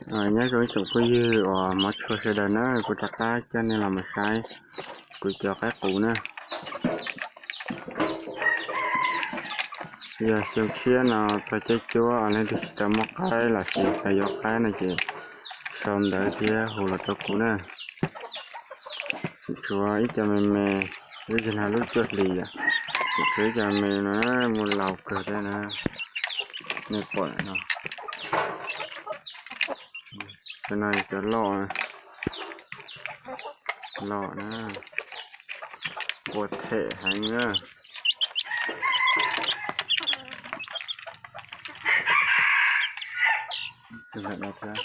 Nyob zoo ib tsoom phooj ywg uas hmov tshua sawv daws na, kuv rov qab coj nej los mus saib kuv cov qaib qus na. Yog xyoo tshiab no txog caij cuab leej twg tsis tau muaj qaib los sis xav yuav qaib no ces sau ntawv thiab hu los rau kuv na. Tshuav ib co me me, lub tsis hnav lub cuaj hlis yom, tshuav ib co me me no mus laus kawg thiab na. Nej pom no, cov no cov loj, loj na, ua them heev na. Tus ntawm no thiab.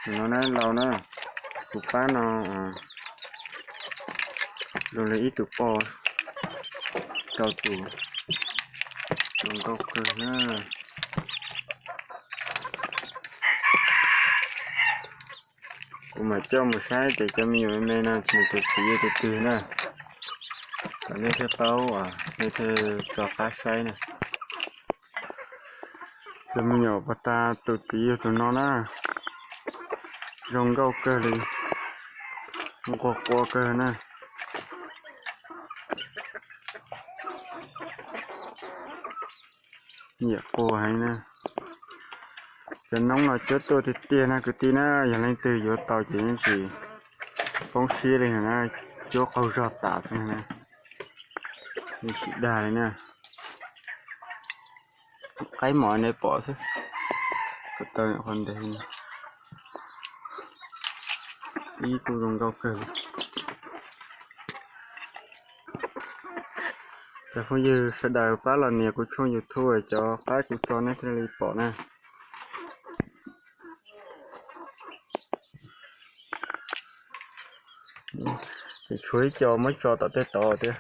Tus no na laus na, kuv pab no zoo li ib tug poj rau tus zoo nkauj kawg na. Kuv mam coj mus saib tias cov me nyuam me me no nws tus txiv yog tus twg na, kom nej thiaj paub, nej thiaj tso qab saib na. Cov me nyuam puag ta tus txiv yog tus no na, zoo nkauj kawg li, nquag qua kawg na. Nyiam qua heev na. Cov noob no cuab tuaj tiag tiag na kwv tij na, yog leej twg yuav tau ces yeej tsis poob siab li na, cuab qaug zog tas xwb na, yeej tsis dag li na. Qaib mos nej pom xwb, kuv taw qhov ntev, ib tug zoo nkauj kawg li. Cov phooj ywg sawv daws pab los nias kuv tshooj YouTube cov qaib kuv tso nej thiaj li pom na. Ces tshuav ib co muab tso tom tej tod thiab.